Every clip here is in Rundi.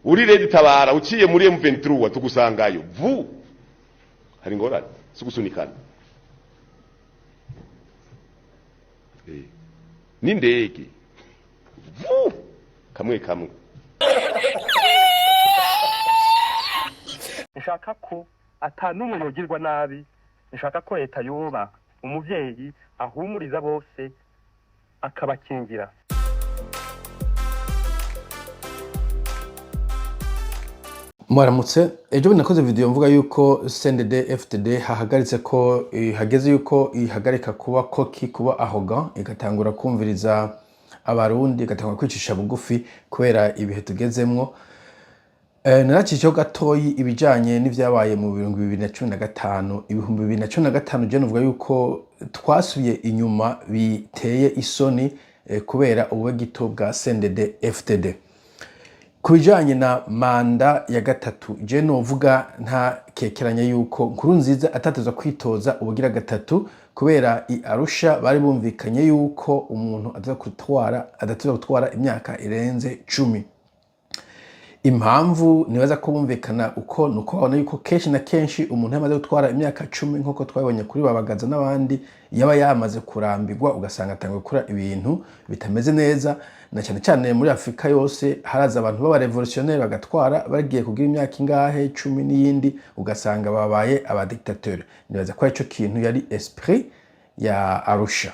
Uri RED Tabara uciye muri M23 tugusangayo vu, hari ingorane si gusunikana n'indege vu kamwe kamwe. Nshaka ko ata n'umwe yogirwa nabi. Nshaka ko leta yoba umuvyeyi ahumuriza bose, akabakingira. Mwaramutse. Ejo bundi nakoze video mvuga yuko CNDD FDD hahagaritse ko hageze yuko ihagarika kuba cocky, kuba arrogant, igatangura kumviriza Abarundi, igatangura kwicisha bugufi kubera ibihe tugezemwo. Naraciyeho gatoyi ibijanye n'ivyabaye mu 2015. 2015, je novuga yuko twasubiye inyuma biteye isoni kubera ubube gito bwa CNDD FDD. Ku bijanye na manda ya gatatu, je novuga nta kekeranya yuko Nkurunziza atatezwa kwitoza ubugira gatatu, kubera i Arusha bari bumvikanye yuko umuntu adateza gutwara imyaka irenze 10. Impamvu nibaza ko bumvikana uko nuko babona yuko kenshi na kenshi umuntu yamaze gutwara imyaka 10, nk'uko twabibonye kuri Babagaza n'abandi, yaba yamaze kurambirwa, ugasanga atanga gukora ibintu bitameze neza. Na cyane cyane muri Afurika yose haraza abantu b'abarevolutionnaire bagatwara, bagiye kugira imyaka ingahe, 10 n'iyindi, ugasanga babaye abadictateur. Nibaza ko arico kintu yari esprit ya Arusha.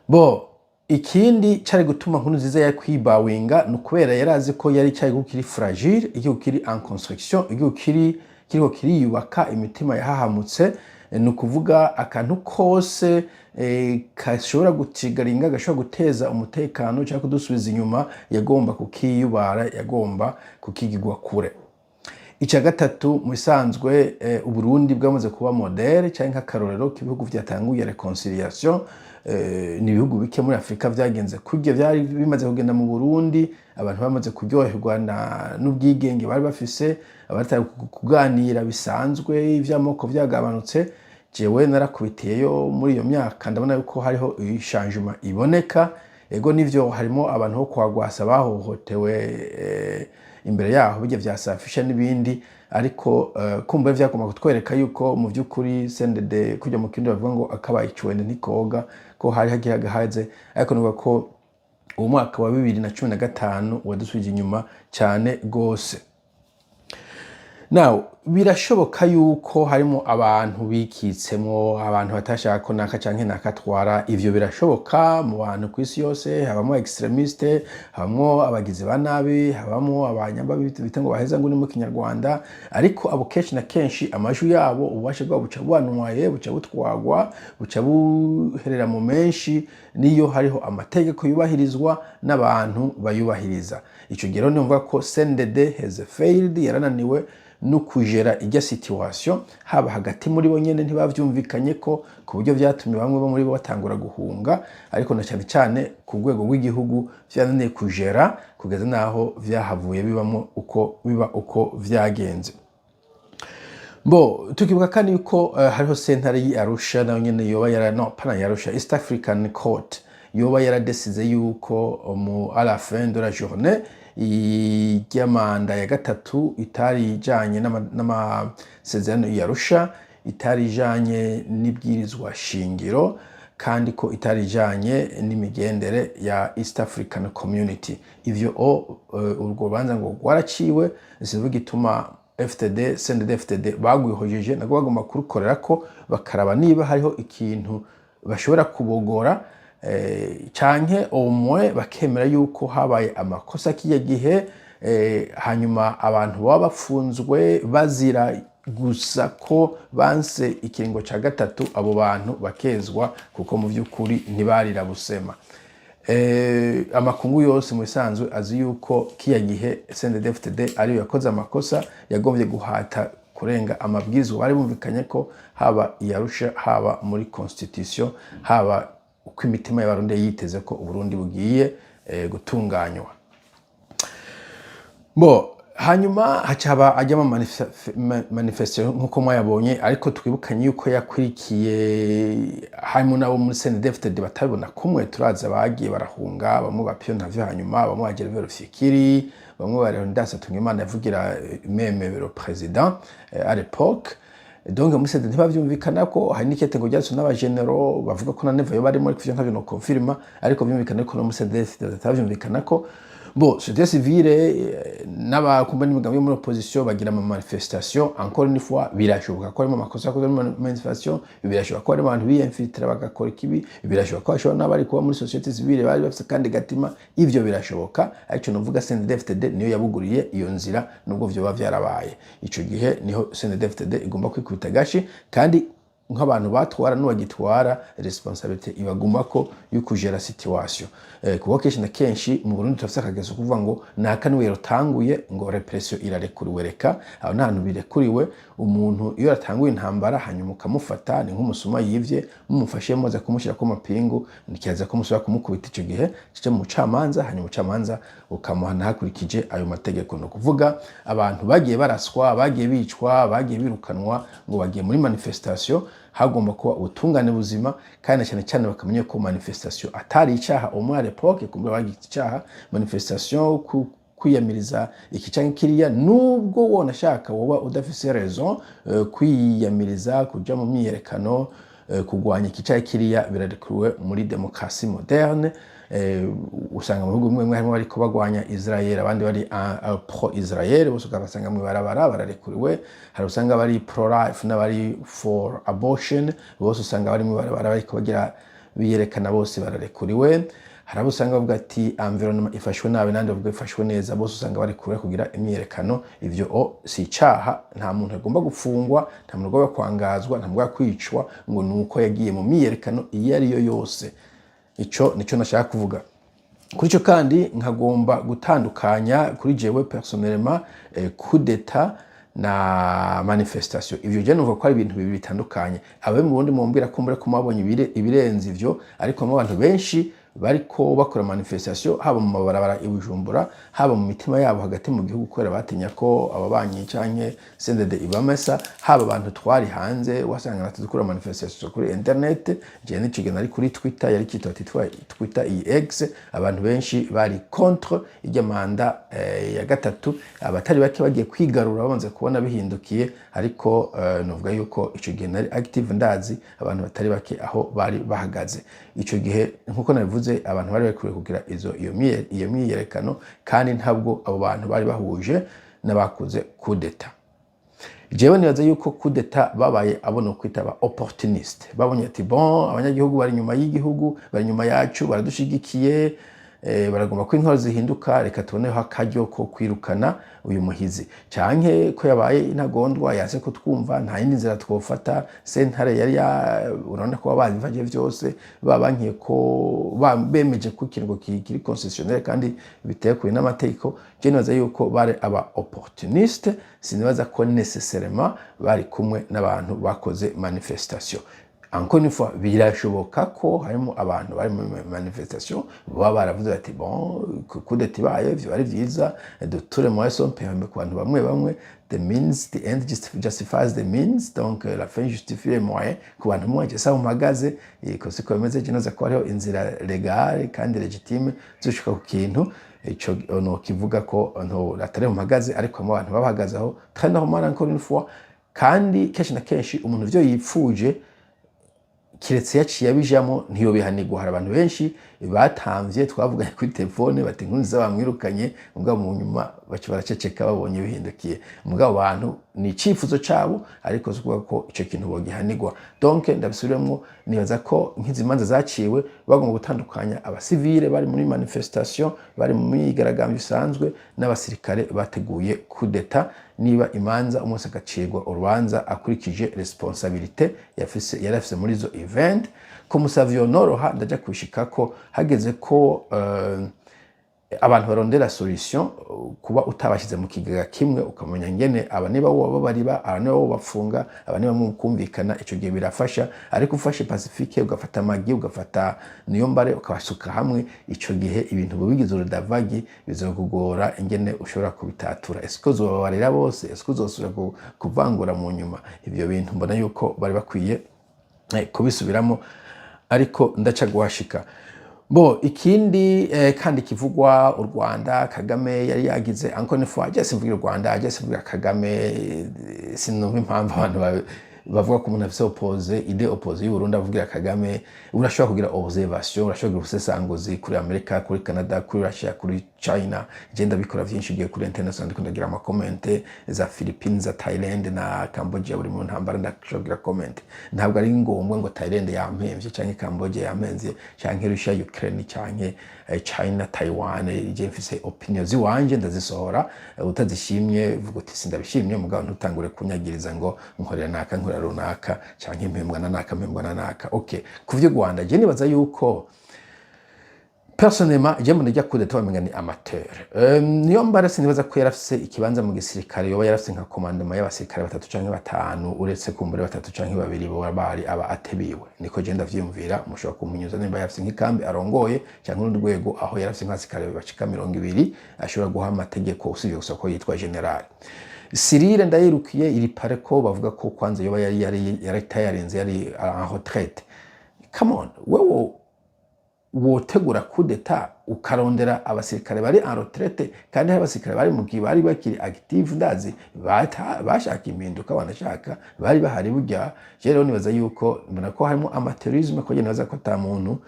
Bo ikindi cari gutuma Nkurunziza yari kwibawinga ni ukubera yari azi ko yari cari igihugu kiri fragile, igihugu kiri en construction, igihugu kiriko kiriyubaka, imitima yahahamutse. Ni ukuvuga akantu kose gashobora gutigaringa, gashobora guteza umutekano cyangwa kudusubiza inyuma, yagomba kukiyubara, yagomba kukigirwa kure. Icya gatatu, mu bisanzwe Uburundi bwamaze kuba modèle cyangwa nk'akarorero k'ibihugu vyatanguye réconciliation. Ni ibihugu bike muri Afurika vyagenze kurya vyari bimaze kugenda mu Burundi. Abantu bamaze kuryoherwa n'ubwigenge bari bafise, abatari kuganira bisanzwe, ivy'amoko vyagabanutse. Jewe narakubitiyeyo muri iyo myaka, ndabona yuko hariho changement iboneka. Ego nivyo, harimo abantu bo kwa Rwasa bahohotewe imbere yaho, bijya vya safisha n'ibindi, ariko kumva vyagomba kutwereka yuko mu vy'ukuri CNDD, kujya mu kindi bavuga ngo akabaye icwende ntikoga, ko hari hagiye hagahaze. Ariko nuvuga ko uwo mwaka wa 2015 wadusubije inyuma cyane gose. Now, birashoboka yuko harimo abantu bikitsemo, abantu batashaka ko naka canke nakatwara. Ivyo birashoboka mu bantu ku isi yose, habamo extrémistes, habamo abagizi ba nabi, habamo abanyamba bita ngo baheza ngo ni mu Kinyarwanda. Ariko abo kenshi na kenshi amajwi yabo, ububasha bwabo buca bubanwaye, buca butwagwa, buca buherera mu menshi. Niyo hariho amategeko yubahirizwa n'abantu bayubahiriza. Ico gihe rero numva ko CNDD has failed, yarananiwe no kujera ijya situation, haba hagati muri bo nyene ntibavyumvikanye ko ku buryo vyatumye bamwe bo muri bo batangura guhunga, ariko na cyane cyane ku rwego rw'igihugu vyananiye kujera kugeza naho vyahavuye bibamo uko biba uko vyagenze. Bo tukibuka kandi yuko hariho sentare y'i Arusha nayo nyene yoba yara, no pana y'Arusha, East African Court, yoba yaradesize yuko mu à la fin de la journée irya manda ya gatatu itari ijanye n'amasezerano y'Arusha, itari ijanye n'ibwirizwa shingiro, kandi ko itari ijanye n'imigendere ya East African Community. Ivyo urwo rubanza ngo rwaraciwe. Sinzi igituma FDD, CNDD FDD bagwihojeje, nabwo bagomba kurukorera ko bakaraba niba hariho ikintu bashobora kubogora, canke au moins bakemera yuko habaye amakosa kiya gihe, hanyuma abantu baba bafunzwe bazira gusa ko banse ikiringo ca gatatu, abo bantu bakezwa, kuko mu vy'ukuri ntibarira busema. Amakungu yose mu bisanzwe azi yuko kiya gihe CNDD-FDD ariyo yakoze amakosa, yagombye guhata kurenga amabwirizwa bari bumvikanye ko, haba i Arusha, haba muri constitution, haba uko imitima y'Abarundi yiteze ko Uburundi bugiye gutunganywa. Bo Hanyuma hacaba ajyamo manifestation nk'uko mwayabonye, ariko twibukanye yuko yakurikiye harimo nabo muri CNDD-FDD batabibona kumwe. Turaza bagiye barahunga, bamwe ba Pio Ntavyo, hanyuma bamwe ba Gervais Rufyikiri, bamwe ba Leonidas Hatungimana yavugira même le président à l'époque. Donc muri CNDD ntibavyumvikana ko hari n'ikete ngo ryanditswe n'abagenero bavuga ko na Neva yo barimo, ariko ivyo ntavyo no confirma, ariko vyumvikana ko no muri CNDD-FDD batavyumvikana ko. Bon, société civile n'abakumva n'imigambi yo muri opposition bagira ama manifestation. Encore une fois, birashoboka ko harimo amakosa yakozwe muri manifestation, birashoboka ko harimo abantu biyinfiltra bagakora ikibi, birashoboka ko hashobora n'abari kuba muri société civile bari bafise kandi gatima. Ivyo birashoboka, ariko novuga CNDD-FDD niyo yabuguriye iyo nzira. Nubwo vyoba vyarabaye ico gihe, niho CNDD-FDD igomba kwikubita agashi, kandi nk'abantu batwara n'uwagitwara, responsabilité ibagumako yo kugera situation, kuko kenshi na kenshi mu Burundi turafise akageso kuvuga ngo naka niwe yatanguye, ngo répression irarekuriwe. Reka, aho nta hantu birekuriwe. Umuntu iyo yatanguye intambara hanyuma ukamufata, ni nk'umusuma yivye. Mumufashe muza kumushyira ku mapingu, nikibaza ko musubira kumukubita. Ico gihe kije mu mucamanza, hanyuma umucamanza ukamuhana hakurikije ayo mategeko. Ni ukuvuga abantu bagiye baraswa, bagiye bicwa, bagiye birukanwa ngo bagiye muri manifestation, hagomba kuba ubutungane buzima, kandi na cyane cyane bakamenya ko manifestation atari icaha. Au moins à l'époque kumbura bagize icaha manifestation ku kwiyamiriza iki canke kiriya, nubwo wonashaka woba udafise raison, kwiyamiriza, kuja mu myiyerekano, kugwanya iki canke kiriya birarekuriwe muri démocratie moderne. Usanga mu bihugu bimwe bimwe harimo bariko bagwanya Israel, abandi bari pro Israel, bose ukabasanga mw'ibarabara, bararekuriwe. Hari usanga bari pro life n'abari for abortion, bose usanga bari mw'ibarabara bariko bagira biyerekana, bose bararekuriwe. Hari abo usanga bavuga ati environnement ifashwe nabi, nandi bavuga ifashwe neza, bose usanga bari kure kugira imyiyerekano. Ivyo o si icaha. Nta muntu agomba gufungwa, nta muntu agomba kwangazwa, nta muntu agomba kwicwa ngo nuko yagiye mu myiyerekano iyo ari yo yose. Ico nico nashaka kuvuga kuri ico. Kandi nkagomba gutandukanya kuri jewe personnellement coup d'état na manifestation. Ivyo je numva ko ari ibintu bibiri bitandukanye. Abe mu Burundi mumbwira ko mbure ko mwabonye ibirenze ivyo, ariko mu abantu benshi bariko bakora manifestation, haba mu mabarabara i Bujumbura, haba mu mitima yabo hagati mu gihugu, kubera batinya ko ababanyi canke CNDD ibamesa, haba abantu twari hanze, wasanga natwe dukora manifestation kuri internet. Je nico gihe nari kuri Twitter, yari kitwa Twitter iyi X. Abantu benshi bari contre irya mandat ya gatatu, abatari bake bagiye kwigarura bamaze kubona bihindukiye. Ariko novuga yuko ico gihe nari active, ndazi abantu batari bake aho bari bahagaze ico gihe. Nkuko nabivuze, abantu bari bakwiye kugira izo iyo myiyerekano, kandi ntabwo abo bantu bari bahuje n'abakoze coup d'état. Jewe nibaza yuko coup d'état babaye abo no kwita ba opportuniste. Babonye ati bon, abanyagihugu bari inyuma y'igihugu, bari inyuma yacu, baradushigikiye, baragomba ko intwaro zihinduka, reka tuboneho akaryo ko kwirukana uyu muhizi, canke ko yabaye intagondwa yanse ko twumva, nta yindi nzira twofata. Sentare yari ya urabona ko babivaje vyose, babankiye ko bemeje ko ikiringo kiri constitutionnel kandi bitekuye n'amategeko. Je nibaza yuko bari aba opportuniste, sinibaza ko nécessairement bari kumwe n'abantu bakoze manifestation. Encore une fois, birashoboka ko harimo abantu bari muri manifestation baba baravuze bati bon, coup d'état ibaye vyo ari vyiza, de tous les moyens sont permis ku bantu bamwe bamwe, the means, the end justifies the means, donc la fin justifie les moyens ku bantu mwe. Je saho mpagaze ko siko bimeze. Je noza ko hariho inzira légale kandi légitime zoshika ku kintu. Ico no kivuga ko nto atari mpagaze, ariko harimo abantu babahagaze aho, très normal encore une fois. Kandi kenshi na kenshi umuntu ivyo yipfuje, kiretse yaciye abijamo, ntiyobihanirwa. Hari abantu benshi batamvye twavuganye kuri telefone bati Nkurunziza bamwirukanye, mugabo mu nyuma baca baraceceka babonye bihindukiye. Mugabo abantu ni icifuzo cabo, ariko si ukuvuga ko ico kintu bogihanirwa. Donc ndabisubiremwo, nibaza ko nk'izi manza zaciwe bagomba gutandukanya abasivile bari muri manifestation, bari mu myigaragambyo isanzwe, n'abasirikare bateguye coup d'état. Niba imanza umunsi agacirwa urubanza akurikije responsabilité yafise, yari afise muri izo event, ko musavyo noroha ndaja kubishikako hageze ko Abantu barondera solution, kuba utabashyize mu kigega kimwe, ukamenya ngene aba niba wobabarira, aba niba wobafunga, aba niba mukumvikana, ico gihe birafasha. Ariko ufashe Pacifique, ugafata Magi, ugafata Niyombare, ukabasuka hamwe, ico gihe ibintu bigize urudavagi, bizokugora ingene ushobora kubitatura. Ese uzobabarira bose? Ese uzosubira kuvangura mu nyuma? Ivyo bintu mbona yuko bari bakwiye kubisubiramo, ariko ndaca guhashika. Bo ikindi kandi kivugwa, u Rwanda, Kagame yari yagize, encore une fois, je simvugira u Rwanda, je simvugira Kagame, sinumva impamvu abantu bavuga ko umuntu afise opposé, idée opposée y'u Burundi, avugira Kagame. Urashobora kugira observation, urashobora kugira ubusesanguzi kuri Amerika, kuri Canada, kuri Russia, kuri China. Je ndabikora vyinshi, ugiye kuri international ndiko ndagira ama comments za Philippines, za Thailand na Cambodia buri mu ntambara, ndashobora kugira comment. Ntabwo ari ngombwa ngo Thailand yampemvye, canke Cambodia yampemvye, canke Russia, Ukraine, canke China, Taiwan. Je mfise opinion ziwanje, ndazisohora. Utazishimye vuga uti sindabishimye, mugabo ntutangure kunyagiriza ngo nkorera naka, nkorera runaka, canke mpembwa na naka, mpembwa na naka. Okay, ku vy'u Rwanda, je nibaza yuko personnellement, je mbona ijya coup d'état bamenga ni amateur. Niyombare sinibaza ko yarafise ikibanza mu gisirikare, yoba yarafise nka commandement y'abasirikare batatu canke batanu, uretse kumbure batatu canke babiri boba bari aba atebiwe. Niko je ndavyiyumvira. Mushobora kumunyuza nimba yarafise nk'ikambi arongoye canke urundi rwego aho yarafise nk'abasirikare bashika 20 ashobora guha amategeko, usibye gusa ko yitwa général. Cyrille Ndayirukiye iri pare ko bavuga ko kwanza yoba yari yari yari en retraite. Come on, wewe wotegura coup d'état ukarondera abasirikare bari en retraite, kandi hari abasirikare bari mu gihe bari bakiri active, ndazi bashaka impinduka, banashaka bari bahari burya. Je rero nibaza yuko mbona ko harimo amateurisme, ko nibaza ko ata muntu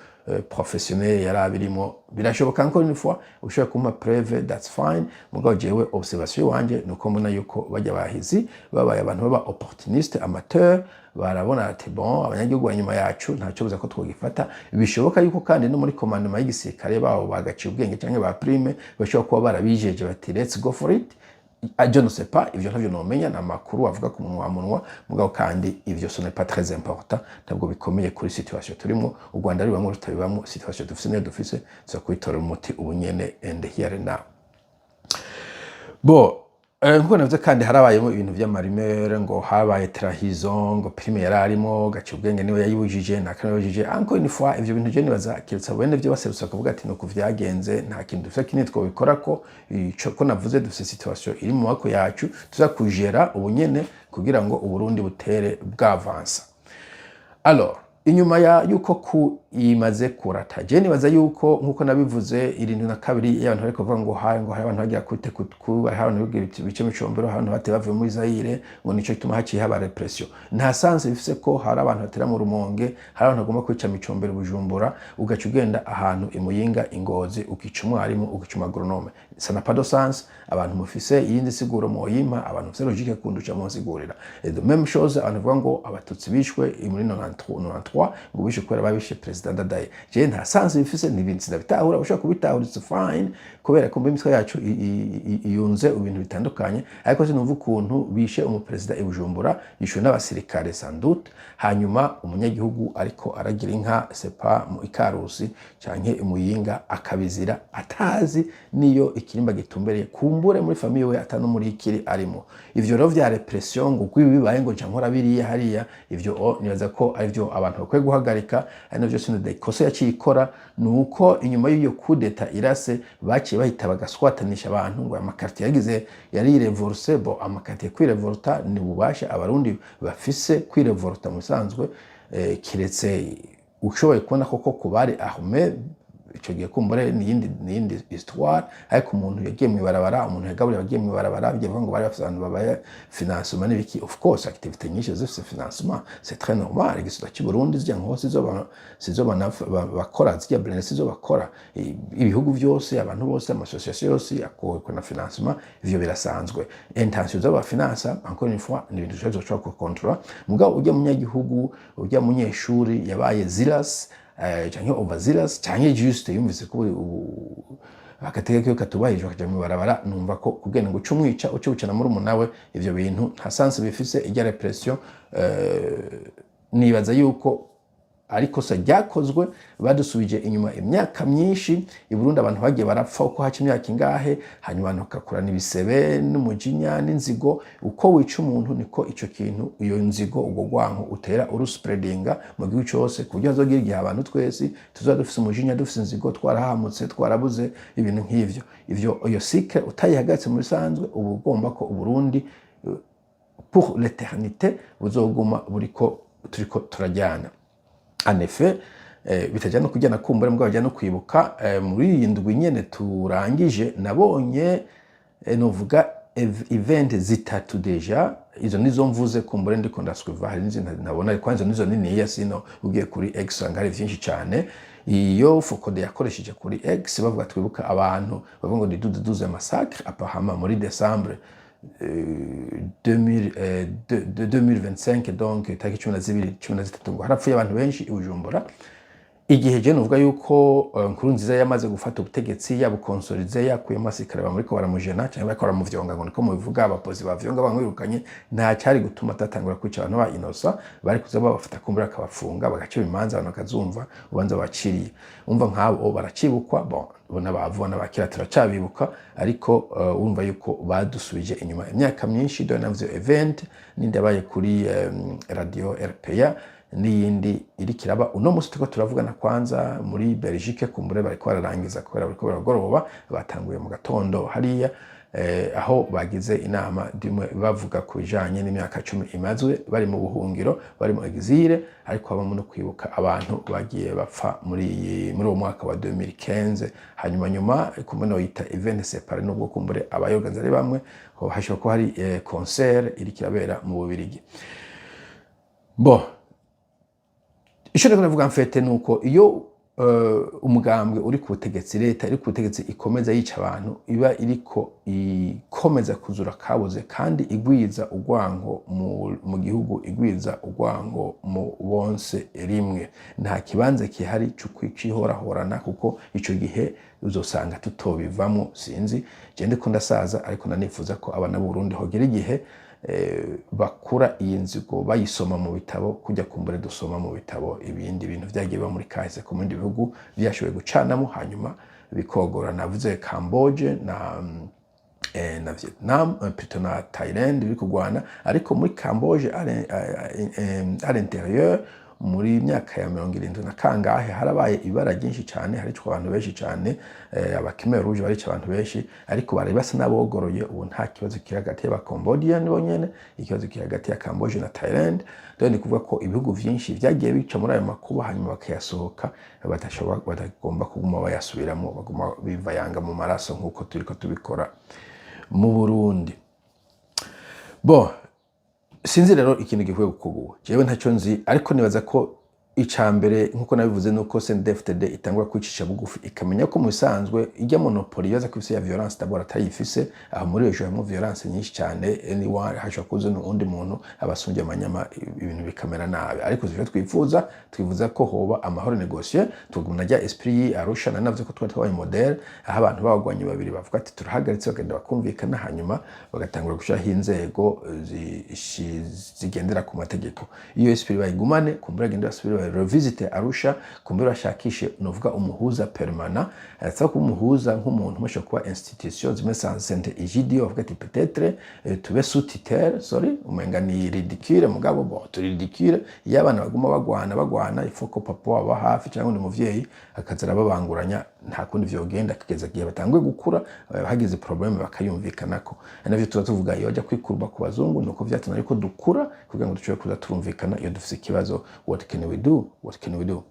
professionnel yari abirimo. Birashoboka, encore une fois, ushobora kumpa preuve, that's fine. Mugabo jewe observation wanje nuko mbona yuko bajya bahizi babaye abantu baba opportuniste, amateur. Barabona ati bon, abanyagihugu bari inyuma yacu, ntacyo buza ko twogifata. Bishoboka yuko kandi no muri commandement y'igisirikare babo bagaciye ubwenge canke ba prime bashobora kuba barabijeje bati let's go for it. Ah, je ne sais pas, ivyo ntavyo nomenya, ni amakuru avuga ku munwa munwa. Mugabo kandi ivyo ce n'est pas très important, ntabwo bikomeye kuri situation turimo. U Rwanda rubamwo rutabibamwo, situation dufise niyo dufise, tuza kuyitorera umuti ubu nyene and here and now. Bo nkuko navuze kandi, harabayemo ibintu vy'ama rumeurs ngo habaye trahison, ngo Prime yari arimo gaca ubwenge niwe yayibujije, naka yabujije. Encore une fois, ivyo bintu je nibaza keretse bene vyo baserutse bakavuga ati nuko vyagenze, nta kintu dufise kinini twobikora. Ko ico ko navuze, dufise situation iri mu maboko yacu, tuza kujera ubu nyene kugira ngo Uburundi butere bwavansa. Alors, inyuma ya yuko ku imaze kurata, je nibaza yuko nkuko nabivuze 72, iyo abantu bariko bavuga ngo hari, ngo hari abantu bagira kute ku hari abantu bagira ibice micombero, hari abantu bateye bavuye muri Zaire, ngo nico gituma haciye haba répression. Nta sens bifise ko hari abantu batera mu Rumonge, hari abantu bagomba kwica Micombero, Bujumbura, ugaca ugenda ahantu imuyinga, Ingozi, ukica umwarimu, ukica umu agronome. Ça n'a pas de sens. Abantu mufise iyindi siguro moyimpa, abantu mufise logique kundusha munsigurira. Et de même chose, abantu bavuga ngo Abatutsi bishwe muri 93, 93, ngo bishwe kubera babishe président Ndadaye. Je nta sens bifise, n'ibintu sinabitahura. Ushobora kubitahura, it's fine, kubera ko imitwe yacu iyunze ibintu bitandukanye, ariko sinumva ukuntu bishe umuperezida i Bujumbura, yishwe n'abasirikare sans doute, hanyuma umunyagihugu ariko aragira inka sepa mu Ikarusi canke imuyinga akabizira, atazi niyo ikirimba gitumbereye, kumbure muri famille we atano muri ikiri arimo. Ivyo rero vya répression, ngo kwibi bibaye ngo nca nkora biriya hariya, ivyo nibaza ko arivyo abantu bakwiye guhagarika. Ari navyo CNDD ikosa yaciye ikora, ni uko inyuma y'iyo coup d'état irase baciye bahita bagaswatanisha abantu ngo ama quartier yagize yari révolté. Bo ama quartier kwirevolta ni ububasha Abarundi bafise, kwirevolta mu bisanzwe, kiretse ushoboye kubona koko ku bari armé ico gihe, kumbure niyindi histoire. Ariko umuntu yagiye mw'ibarabara, umuntu yagaburiye abagiye mw'ibarabara, bigiye ngo bari bafise abantu babaye financement n'ibiki. Of course, activité nyinshi zifise financement, c'est très normal. Igisata cy'u Burundi zijya nko sizo bakora, zijya blindés sizo bakora. Ibihugu byose, abantu bose, ama association yose akorwa na financement, ivyo birasanzwe. Intention z'abafinansa, encore une fois, ni ibintu dushobora gukontrola. Mugabo ujya munyagihugu, ujya munyeshuri yabaye zealous canke overzealous, canke juste yumvise ko agateka katubahirijwe akaja mw'ibarabara, numva ko kugenda ngo uce umwica, uce wicana muri umunawe, ivyo bintu nta sens bifise. Ijya répression, nibaza yuko Ariko se ryakozwe, badusubije inyuma imyaka myinshi. I Burundi abantu bagiye barapfa uko haca imyaka ingahe, hanyuma abantu bakakurana ibisebe n'umujinya n'inzigo. Uko wica umuntu, niko ico kintu, iyo nzigo, ubwo rwanko utera uruspreadinga mu gihugu cyose, ku buryo hazogira igihe abantu twese tuzaba dufise umujinya, dufise inzigo, twarahamutse, twarabuze ibintu nk'ivyo. Ivyo, iyo cycle utayihagaritse, mu bisanzwe uba ugomba ko Uburundi pour l'éternité buzoguma buriko turiko turajyana. En effet, bitajya no kujyana kumbura mbwa bajya no kwibuka. Muri iyi ndwi nyene turangije, nabonye novuga event zitatu déjà. Izo nizo mvuze, kumbure ndiko ndaswiva, hari n'izindi ntabona, ariko izo nizo niniya. Sino ugiye kuri X usanga hari vyinshi cyane. Iyo FOCODE yakoresheje kuri X bavuga twibuka abantu, bavuga ngo ni 12 12 massacre, apparemment muri décembre 2000, 2025, donc tariki 12, 13, ngo harapfuye abantu benshi i Bujumbura. Igihe je nuvuga yuko Nkurunziza yamaze gufata ubutegetsi, yabuconsolider, yakuyemo abasirikare bamuriko baramujena cyangwa bariko baramuvyonga, ngo niko mubivuga, abapozi bavyonga bamwirukanye, nta cyari gutuma atatangura kwica abantu ba innocents. Bari kuza babafata kumbura akabafunga, bagaca imanza, abantu bakazumva ubanza baciriye. Umva, nk'abo baracibukwa. Bon, n'abavuba n'abakira turacabibuka, ariko urumva yuko badusubije inyuma imyaka myinshi. Dore navyo event n'indi yabaye kuri radio RPA, n'iyindi iriko iraba uno munsi turiko turavugana. Kwanza muri Belgique kumbure bariko bararangiza, kubera bariko baragoroba, batanguye mu gatondo hariya, aho bagize inama dimwe bavuga ku bijanye n'imyaka 10 imazwe bari mu buhungiro, bari mu exil, ariko habamo no kwibuka abantu bagiye bapfa muri uwo mwaka wa 2015. Hanyuma nyuma kumbe no yita event séparé, nubwo kumbure abayoganza ari bamwe, hashobora kuba hari concert iriko irabera mu Bubirigi. Bon, icyo ndiko ndavuga mfete ni uko iyo umugambwe uri ku butegetsi, leta iri ku butegetsi, ikomeza yica abantu, iba iriko ikomeza kuzura kabuze kandi igwiza urwango mu gihugu, igwiza urwango mu bonse rimwe. Nta kibanza gihari cyo kwihorahorana, kuko ico gihe uzosanga tutobivamo. Sinzi, je ndiko ndasaza, ariko nanifuza ko abana b'u Burundi hogera igihe bakura iyi nzigo bayisoma mu bitabo, kujya kumbure dusoma mu bitabo ibindi bintu vyagiye biba muri kahise ku bindi bihugu vyashoboye gucanamo hanyuma bikogora. Navuze Camboge na Vietnam, plutôt na Thailand biri kugwana, ariko muri Camboge à l'intérieur, muri myaka ya 70 na kangahe, harabaye ibara ryinshi cyane, haricwa abantu benshi cyane, aba Khmer Rouge barica abantu benshi, ariko bari basa n'abogoroye. Ubu nta kibazo kiri hagati y'aba Cambodian bonyene, ikibazo kiri hagati ya Camboge na Thailand. Dore ni kuvuga ko ibihugu vyinshi vyagiye bica muri ayo makuba, hanyuma bakayasohoka, badashobora, batagomba kuguma bayasubiramo, baguma bivayanga mu maraso nk'uko turiko tubikora mu Burundi. Bon, sinzi rero ikintu gikwiye gukorwa, jewe ntacyo nzi, ariko nibaza ko icya mbere, nk'uko nabivuze, ni uko CNDD-FDD itangura kwicisha bugufi, ikamenya ko mu bisanzwe ijya monopole ibaza ko ifise ya violence d'abord atayifise. Aho muri ejo harimo violence nyinshi cyane, anyone hashobora kuza n'undi muntu abasumbye amanyama, ibintu bikamera nabi. Ariko ivyo twifuza, twifuza ko hoba amahoro négocié, tugumna rya esprit yi Arusha. Na navyo ko twari twabaye modèle, aho abantu b'abagwanyi babiri bavuga ati turahagaritse, bagenda bakumvikana, hanyuma bagatangura gushiraho inzego zigendera ku mategeko. Iyo esprit bayigumane, kumbura bagende basubire revisite Arusha, kumbura bashakishe novuga umuhuza permanent, atsa kuba umuhuza nk'umuntu mushobora kuba institution zimwe Sant'Egidio, bavuga ati peut-être tube sous tutelle. Sorry, umenga ni ridicule, mugabo bon, turi ridicule. Iyo abana baguma bagwana bagwana, il faut ko papa waba hafi cyangwa undi muvyeyi akaza arababanguranya. Nta kundi vyogenda kugeza igihe batanguye gukura, hagize problème bakayumvikanako. Ari navyo tuba tuvuga iyo bajya kwikurba ku bazungu, nuko vyatumye ariko dukura kugira ngo dushobore kuza turumvikana iyo dufise ikibazo. What can we do? What can we do?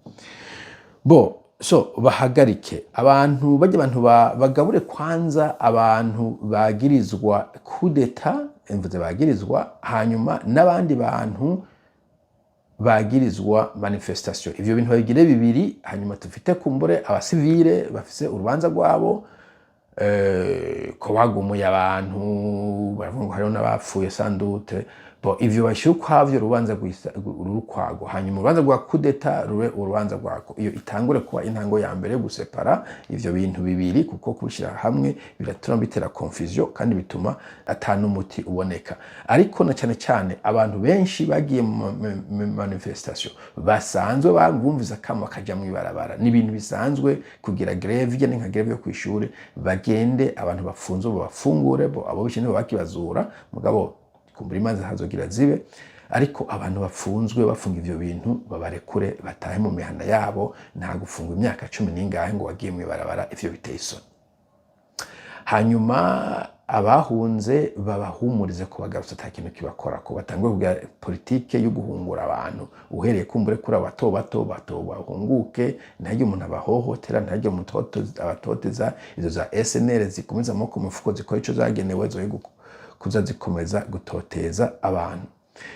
Bo so bahagarike abantu bajya, abantu bagabure kwanza abantu bagirizwa coup d'état, mvuze bagirizwa, hanyuma n'abandi bantu bagirizwa manifestation. Ivyo bintu babigire bibiri, hanyuma tufite kumbure abasivile bafise urubanza rwabo, ko bagumuye abantu, baravuga ngo hariho n'abapfuye sans doute. Bo ivyo bashyira ukwavyo, urubanza ruri ukwago, hanyuma urubanza rwa coup d'état rube urubanza rwako. Iyo itangure kuba intango ya mbere yo gusepara ivyo bintu bibiri, kuko kubishyira hamwe biratuma bitera confusion kandi bituma ata n'umuti uboneka. Ariko na cyane cyane abantu benshi bagiye mu manifestation basanzwe bumviza akamo bakaja mw'ibarabara, ni ibintu bisanzwe kugira grève. Ijya ni nka grève yo kw'ishure. Bagende abantu bafunze babafungure, bo abo bishe nibo bakibazura, mugabo kumbura imanza hazogira zibe. Ariko abantu bafunzwe bafunga ivyo bintu, babarekure batahe mu mihana yabo. Nta gufungwa imyaka cumi n'ingahe ngo wagiye mw'ibarabara, ivyo biteye isoni. Hanyuma abahunze babahumurize ko bagarutse, ata kintu kibakora, ko batanguye kugira politike yo guhungura abantu, uhereye kumbure kuri abo bato bato bato, bahunguke, ntihagire umuntu abahohotera, ntihagire umuntu abatoteza. Izo za SNL zikomeza amaboko mu mifuko, zikora ico zagenewe, zoye kuza zikomeza gutoteza abantu.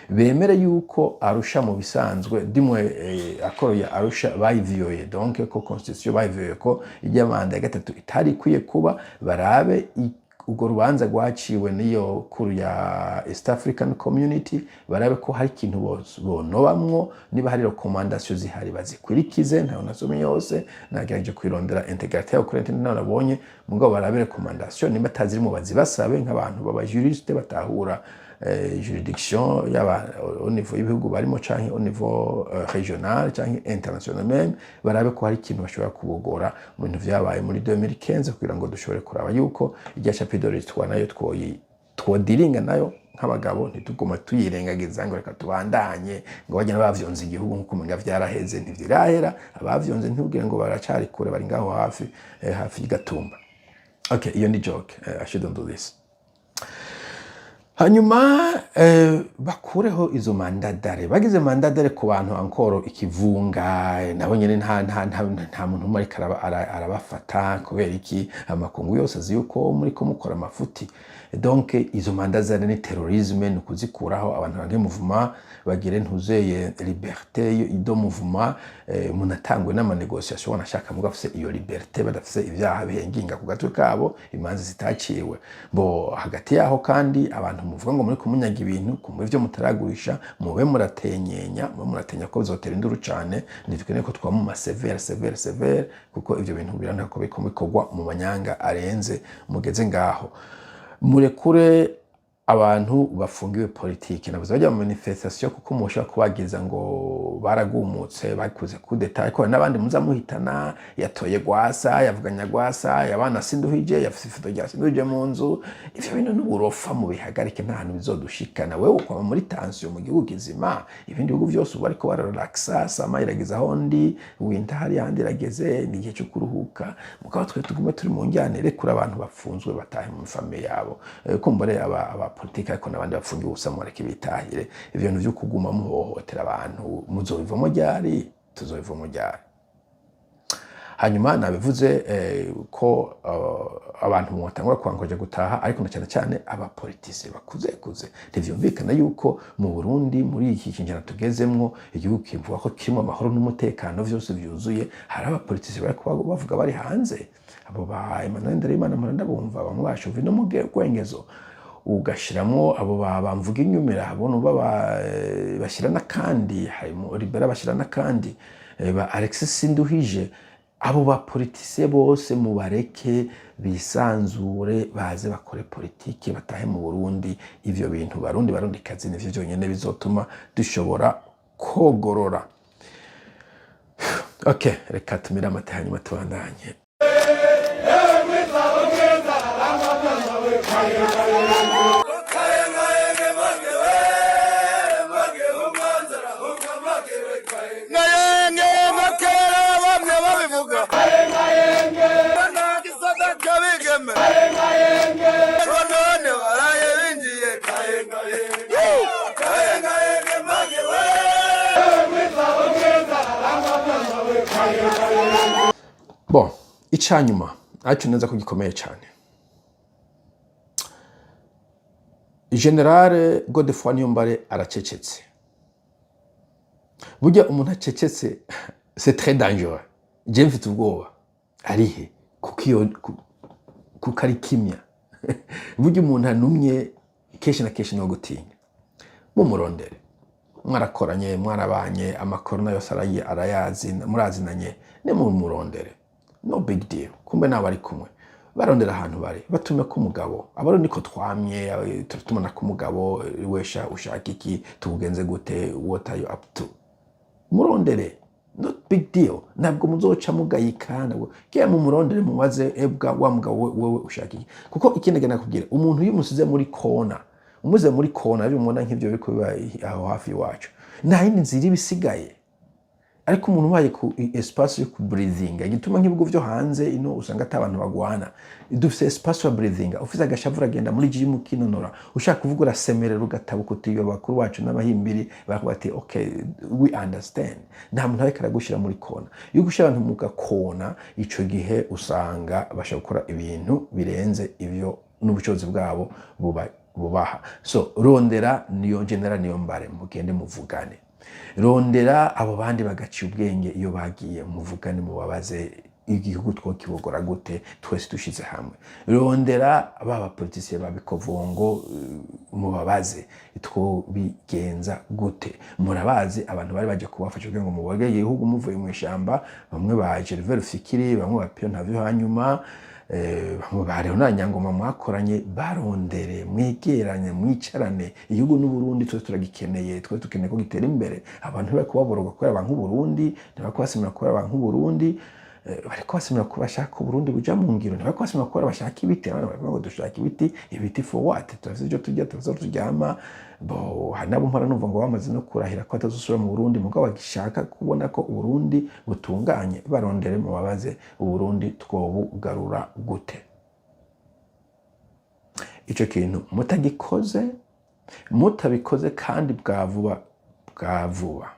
Bemere yuko Arusha mu bisanzwe dimwe accord ya Arusha bayiviyoye, donc ko constitution bayiviyoye, ko ijya manda ya gatatu itari ikwiye kuba. Barabe urwo rubanza rwaciwe n'iyo cour ya East African Community, barabe ko hari ikintu bonobamwo. Niba hari recommandation zihari, bazikwirikize. Ntayo nasomye yose, nagerageje kwirondera intégralité yayo kuri internet, nabonye. Mugabo barabe recommandation, nimba atazirimo bazibasabe nk'abantu b'aba juriste batahura juridiction, yaba au niveau y'ibihugu barimo canke au niveau régional canke international même. Barabe ko hari ikintu bashobora kubogora mu bintu vyabaye muri 2015, kugira ngo dushobore kuraba yuko irya chapitre l'histoire nayo twoyi twodiringa nayo nk'abagabo, ntituguma tuyirengagiza ngo reka tubandanye, ngo bagenda bavyonze igihugu nk'uko umenga vyaraheze. Ntivyirahera. Abavyonze ntibwire ngo baracari kure, bari ngaho hafi, hafi y'igatumba. Okay, iyo ni joke, I shouldn't do this. Hanyuma bakureho izo mandat d'arrêt. Bagize mandat d'arrêt ku bantu ankoro ikivunga, nabo nyene nta muntu umwe ariko arabafata. Kubera iki? Amakungu yose azi yuko muriko mukora amafuti. Donc izo mandat d'arrêt ni terrorisme, ni ukuzikuraho. Abantu bange mouvement, bagire ntuzeye liberté de mouvement, umuntu atangwe n'ama négociation wanashaka, muga afise iyo liberté, badafise ivyaha bihenginga ku gatwe kabo, imanza zitaciwe. Bo hagati yaho kandi, abantu muvuga ngo muri kumunyaga ibintu kumva ivyo mutaragurisha, mube muratenyenya, mube muratenya ko bizotera induru cane. Ntitwene ko twaba mu ma sévère, sévère, sévère, kuko ivyo bintu biraboneka ko biriko bikorwa mu manyanga arenze. Mugeze ngaho murekure abantu bafungiwe politiki, navuze bajya mu manifestation, kuko mushobora kubagiza ngo baragumutse, bakuze coup d'état, ariko hari n'abandi muza muhitana. Yatoye Gwasa, yavuganya Gwasa, yabana Sinduhije, yafise ifoto rya Sinduhije mu nzu. Ivyo bintu n'uburofa, mu bihagarike, nta hantu bizodushikana. Wewe ukwama muri tension mu gihugu kizima. Ibindi bihugu vyose ubu ariko bararelaxa, summer irageze aho ndi, winter hari handi irageze, ni igihe cyo kuruhuka, mugabo twe tugume turi mu njyane. Rekura abantu bafunzwe batahe mu famille yabo. Kumbure aba politiki, ariko n'abandi bafungiwe ubusa mureke bitahire. Ivyo bintu vyo kuguma muhohotera abantu, muzobivamo ryari? Tuzobivamo ryari? Hanyuma nabivuze ko abantu mwatangura kwankoje gutaha, ariko na cyane cyane abapolitisi bakuze kuze. Ntivyumvikana yuko mu Burundi, muri iki kinjana tugezemwo, igihugu kivuga ko kirimo amahoro n'umutekano, vyose vyuzuye, hari abapolitisi bari kuba bavuga bari hanze. Abo ba Emmanuel Ndereyimana mpora ndabumva, bamwe bashuvi no mu Gwengezo, ugashiramwo abo bamvuga inyumira, abo nuba bashyira n'akandi, harimo Libera bashyira n'akandi, ba Alexis Sinduhije. Abo bapolitisiye bose mubareke bisanzure, baze bakore politiki, batahe mu Burundi. Ivyo bintu, Barundi, Barundi kazi, nivyo vyonyene bizotuma dushobora kogorora. Okay, reka tumire amata, hanyuma tubandanye. Ngayenge ngakera bamwe babivuga nagisadaka bigeme ngo none baraye binjiye kayengayenge mage we. Bon, icanyuma aricyo neza ko gikomeye cyane, Général Godefroid Niyombare aracecetse. Burya umuntu acecetse, c'est très dangereux. Je mfite ubwoba arihe, kuko iyo kuko ari kimya. Burya umuntu anumye kenshi na kenshi ni gutinya. Mumurondere, mwarakoranye, mwarabanye, amakorona yose arayazi, murazinanye, nimumurondere, no big deal. Kumbe nabo ari kumwe, barondera ahantu bari, batume ko umugabo. Abaro niko twamye tumana ko umugabo wesha ushaka iki, tukugenze gute, what are you up to? Murondere, not big deal. Ntabwo muzoca mugayika, ntabwo kiya. Mumurondere, mubaze: "Ebwa wa mugabo wewe ushaka iki?" Kuko ikindi genda kubwira umuntu, iyo umusize muri kona, umuze muri kona, ari mubona nk'ivyo biriko biba aho hafi iwacu, nta yindi nzira iba isigaye. Ariko umuntu ubaye ku espace yo kubreathinga, igituma nk'ibihugu vyo hanze ino usanga ata abantu bagwana, dufise espace ya breathinga. Ufise agashavu uragenda muri gym ukinonora, ushaka kuvuga urasemerera, ugatabuka uti bakuru bacu n'abahimbiri barakuvuga ati: "Okay, we understand." Nta muntu ariko aragushira muri kona. Iyo ugushyira abantu mu gakona, ico gihe usanga bashobora gukora ibintu birenze ivyo n'ubushobozi bwabo buba bubaha. So rondera niyo general niyo mbare, mugende muvugane. Rondera abo bandi bagaciye ubwenge iyo bagiye, muvugane, mubabaze: "Igihugu twokibogora gute twese dushize hamwe?" Rondera ba bapolitisiye ba bikovongo, mubabaze: "Twobigenza gute?" Murabazi abantu bari baje kubafasha kugira ngo muboge igihugu muvuye mu ishamba, bamwe ba Gervais Rufyikiri, bamwe ba Pio Ntavyo, hanyuma bamwe ba Leonard Nyangoma mwakoranye. Barondere, mwegeranye, mwicarane. Igihugu n'Uburundi twese turagikeneye, twese dukeneye ko gitera imbere. Abantu ntibari kubaboroga kubera abantu Burundi, ntibari kubasemera kubera abantu Burundi, bariko basemera ko bashaka Uburundi buja mu ngiro. Ntibariko basemera kubera bashaka ibiti. Abana baravuga ngo dushaka ibiti. Ibiti for what? Turafise ivyo turya, turafise aho turyama. Bo hari nabo mpora numva ngo bamaze no kurahira ko batazosubira mu Burundi, mugabo bagishaka kubona ko Uburundi butunganye. Barondere, mubabaze: "Uburundi twobugarura gute?" Ico kintu mutagikoze, mutabikoze kandi bwa vuba bwa vuba,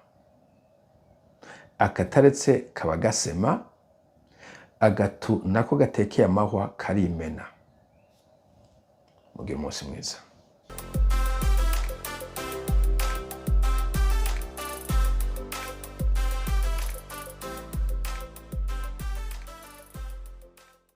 akataretse kaba gasema, agatu nako gatekeye amahwa karimena. Mugire umunsi mwiza.